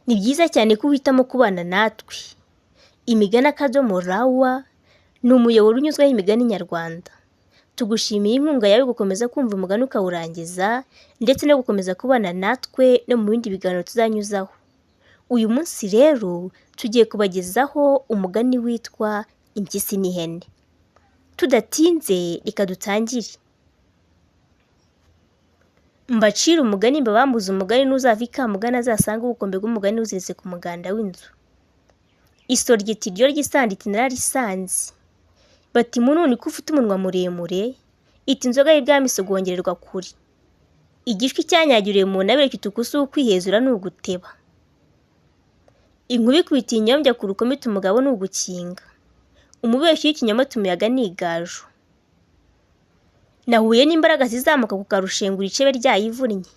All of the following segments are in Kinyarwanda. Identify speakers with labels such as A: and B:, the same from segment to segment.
A: Ni byiza cyane ko uhitamo kubana natwe. Imigani akadomo rawa ni umuyoboro unyuzwaho imigani nyarwanda. Tugushimiye inkunga yawe gukomeza kumva umugani ukawurangiza ndetse no gukomeza kubana natwe no mu bindi biganiro tuzanyuzaho. Uyu munsi rero tugiye kubagezaho umugani witwa Impyisi n'ihene. Tudatinze reka dutangire. Mbacire umugani mbabambuze umugani n'uzava i Kamugani azasange ubukombe bw'umugani buziritse ku muganda w'inzu. Isoryo iti ryo ry'isandi iti nararisanze. Bati mununi ko ufite umunwa muremure, iti inzoga y'ibwami isogongererwa kure. Igishwi cyanyagiriwe mu ntabire kiti uku si ukwihezura ni uguteba. Inkuba ikubita inyombya ku rukoma iti umugabo ni ugukinga. Umubeshyi w'ikinyoma ati umuyaga ni igaju. Nahuye n'imbaraga zizamuka ku karushengura icebe ryayivunnye.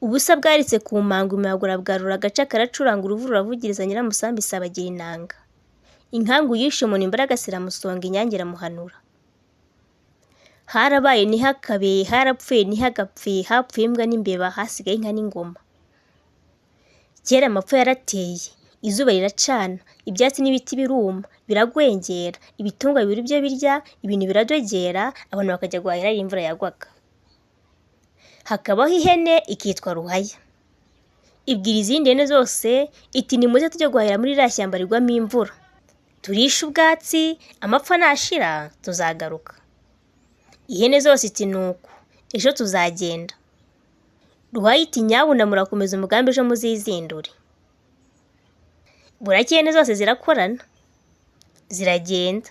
A: Ubusa bwaritse ku manga umuyaga urabwarura agaca karacuranga uruvu ruravugiriza nyiramusambi isabagira inanga. Inkangu yishe umuntu imbaraga iramusonga inyange iramuhanura. Harabaye ntihakabe, harapfuye ntihagapfe, hapfuye imbwa n'imbeba, hasigaye inka n'ingoma. Kera amapfa yarateye, izuba riracana, ibyatsi n'ibiti biruma, biragwengera, ibitungwa bibura ibyo birya, ibintu biradogera, abantu bakajya guhahira aho imvura yagwaga. Hakabaho ihene ikitwa Ruhaya. Ibwira izindi hene zose iti nimuze tujye guhahira muri ririya shyamba rigwamo imvura. Turishe ubwatsi, amapfa nashira tuzagaruka. Ihene zose iti nuko, ejo tuzagenda. Ruhaya iti nyabuna murakomeza umugambi ejo muzizindure. Buracya ihene zose zirakorana, ziragenda.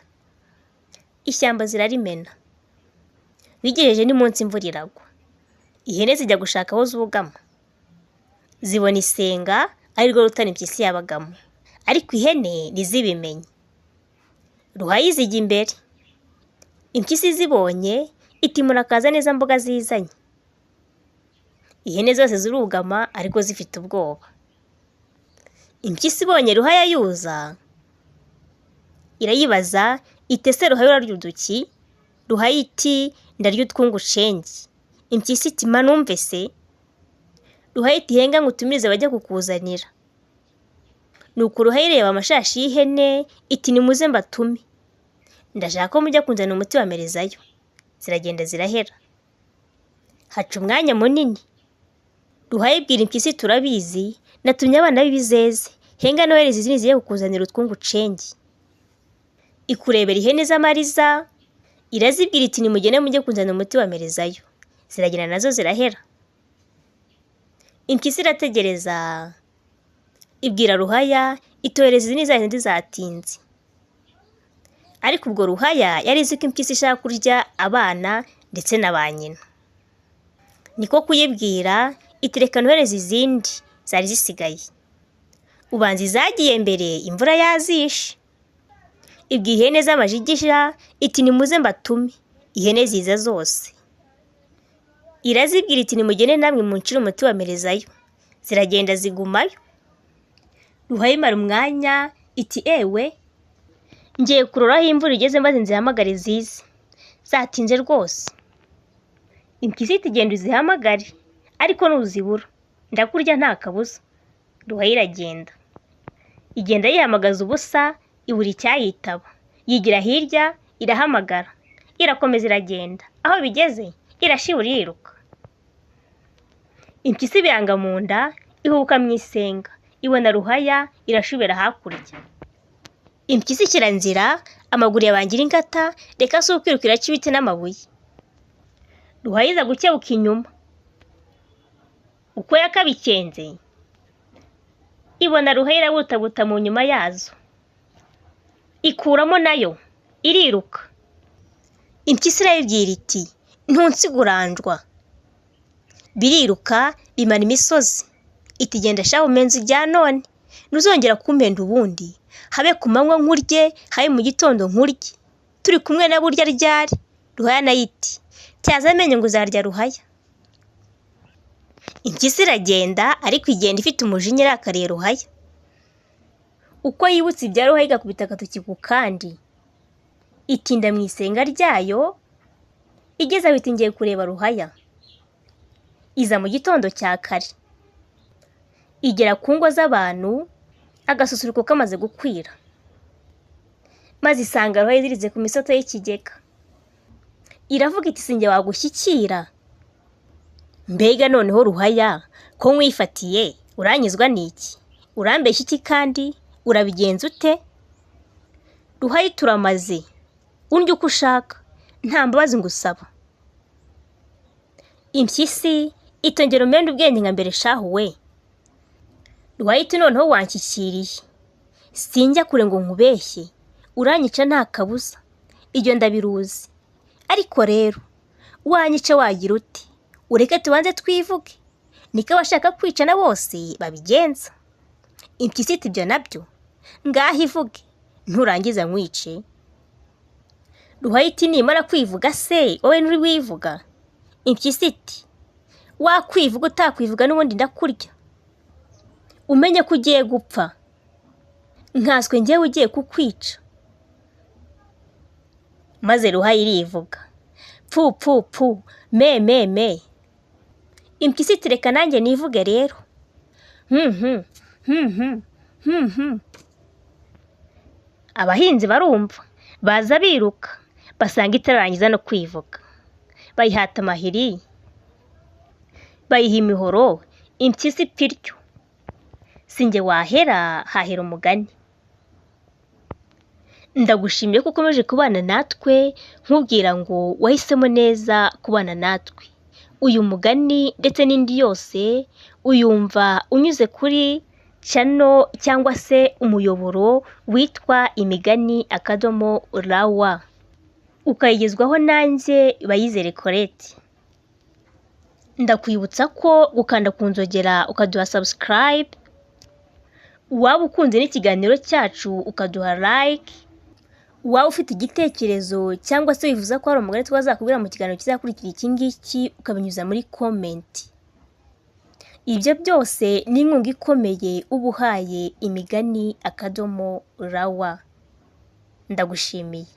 A: Ishyamba zirarimena. Bigejeje ni munsi imvura iragwa. Ihene zijya gushaka aho zugama. Zibona isenga ari rwo rutare impyisi yabagamo. Ariko ihene ntizibimenye. Ruhaya izijya imbere. Impyisi zibonye iti murakaza neza mboga zizanye. Ihene zose zirugama ariko zifite ubwoba. Impyisi ibonye Ruhaya yuza irayibaza iti ese Ruhaya urarya uduki? Ruhaya iti ndarya utwungu shenge. Impyisi iti mpa numve se? Ruhaya iti henga ngutumirize bajye kukuzanira. Nuko Ruhaya ireba amashashi y'ihene iti nimuze mbatume. Ndashaka ko mujya kunzanira umuti wa merezayo. Ziragenda zirahera. Haca umwanya munini. Ruhaya ibwira impyisi turabizi, natumye abana b'ibizeze. Henga nohereza izindi zigiye kukuzanira utwungu cenge. Ikurebera ihene z'amariza, irazibwira iti nimugende mujye kunzanira umuti wa merezayo. Ziragenda nazo zirahera. Impyisi irategereza, ibwira Ruhaya itohereza izindi za zindi zatinze. Ariko ubwo Ruhaya yari izi ko impyisi ishaka kurya abana ndetse na ba nyina. Niko kuyibwira iti reka nohereze izindi zari zisigaye. Ubanza izagiye mbere imvura yazishe. Ibwira ihene z'amajigija iti nimuze mbatume. Ihene ziza zose. Irazibwira iti nimugende namwe muncire umuti wa merezayo. Ziragenda zigumayo. Ruhaya imara umwanya iti ewe ngiye kurora aho imvura igeze maze nzihamagare zize. Zatinze rwose. Impyisi iti genda uzihamagare ariko nuzibura ndakurya nta kabuza. Ruhaya iragenda. Igenda yihamagaza ubusa ibura icyayitaba. Yigira hirya irahamagara. Irakomeza iragenda. Aho bigeze irashibura iriruka. Impyisi ibiranga mu nda ihubuka mu isenga. Ibona Ruhaya irashubira hakurya. Impyisi ishyira nzira amaguru yabangira ingata reka si ukwiruka iraca ibiti n'amabuye. Ruhaya iza gukebuka inyuma. Uko yakabikenze ibona Ruhaya irabutabuta mu nyuma yazo. Ikuramo nayo iriruka. Impyisi irayibwira iti ntunsigurandwa. Biriruka bimara imisozi. Iti genda shahu umenze ijya none ntuzongera kumpenda ubundi. Habe ku manywa nkurye, habe mu gitondo nkurye. Turi kumwe na burya ryari? Ruhaya nayo iti tyaza amenyo ngo uzarya Ruhaya. Impyisi iragenda ariko igenda ifite umujinya irakariye Ruhaya. Uko yibutse ibya Ruhaya igakubita agatoki ku kandi. Itinda mu isenga ryayo, igeze aho iti ngiye kureba Ruhaya. Iza mu gitondo cya kare. Igera ku ngo z'abantu agasusuruko kamaze gukwira, maze isanga Ruhaya iziritse ku misoto y'ikigega. Iravuga iti sinjye wagushyikira. Mbega noneho Ruhaya ko nkwifatiye uranyizwa n'iki? Urambeshya iki kandi urabigenza ute? Ruhaya turamaze, undya uko ushaka, nta mbabazi ngusaba. Impyisi itongera umende ubwenge nka mbere shahu we. Ruhaya iti noneho wanshyikiriye, sinjya kure ngo nkubeshye, uranyica nta kabuza, ibyo ndabiruzi. Ariko rero wanyica wagira ute? Ureke tubanze twivuge, niko abashaka kwicana bose babigenza. Impyisi iti ibyo nabyo, ngaho ivuge, nturangiza nkwice. Ruhaya iti nimara kwivuga se wowe nturi wivuga? Impyisi iti wakwivuga utakwivuga n'ubundi ndakurya. Umenye ko ugiye gupfa, nkanswe njyewe ugiye kukwica. Maze Ruhaya irivuga, pfu pfu pfu, me me me. Impyisi iti reka nanjye nivuge rero. Hmm hmm hmm hmm hmm. Abahinzi barumva, baza biruka, basanga itararangiza no kwivuga. Bayihata amahiri, bayiha imihoro, impyisi ipfa ityo. Sinjye wahera hahera umugani. Ndagushimiye ko ukomeje kubana natwe, nkubwira ngo wahisemo neza kubana natwe. Uyu mugani ndetse n'indi yose uyumva unyuze kuri channel cyangwa se umuyoboro witwa Imigani akadomo rawa, ukayigezwaho nanjye Bayizere Colette. Ndakwibutsa ko gukanda ku nzogera ukaduha subscribe, waba ukunze n'ikiganiro cyacu ukaduha like, waba ufite igitekerezo cyangwa se wifuza ko hari umugani twazakubwira mu kiganiro kizakurikira iki ngiki ukabinyuza muri comment. Ibyo byose ni inkunga ikomeye uba uhaye Imigani akadomo rawa. Ndagushimiye.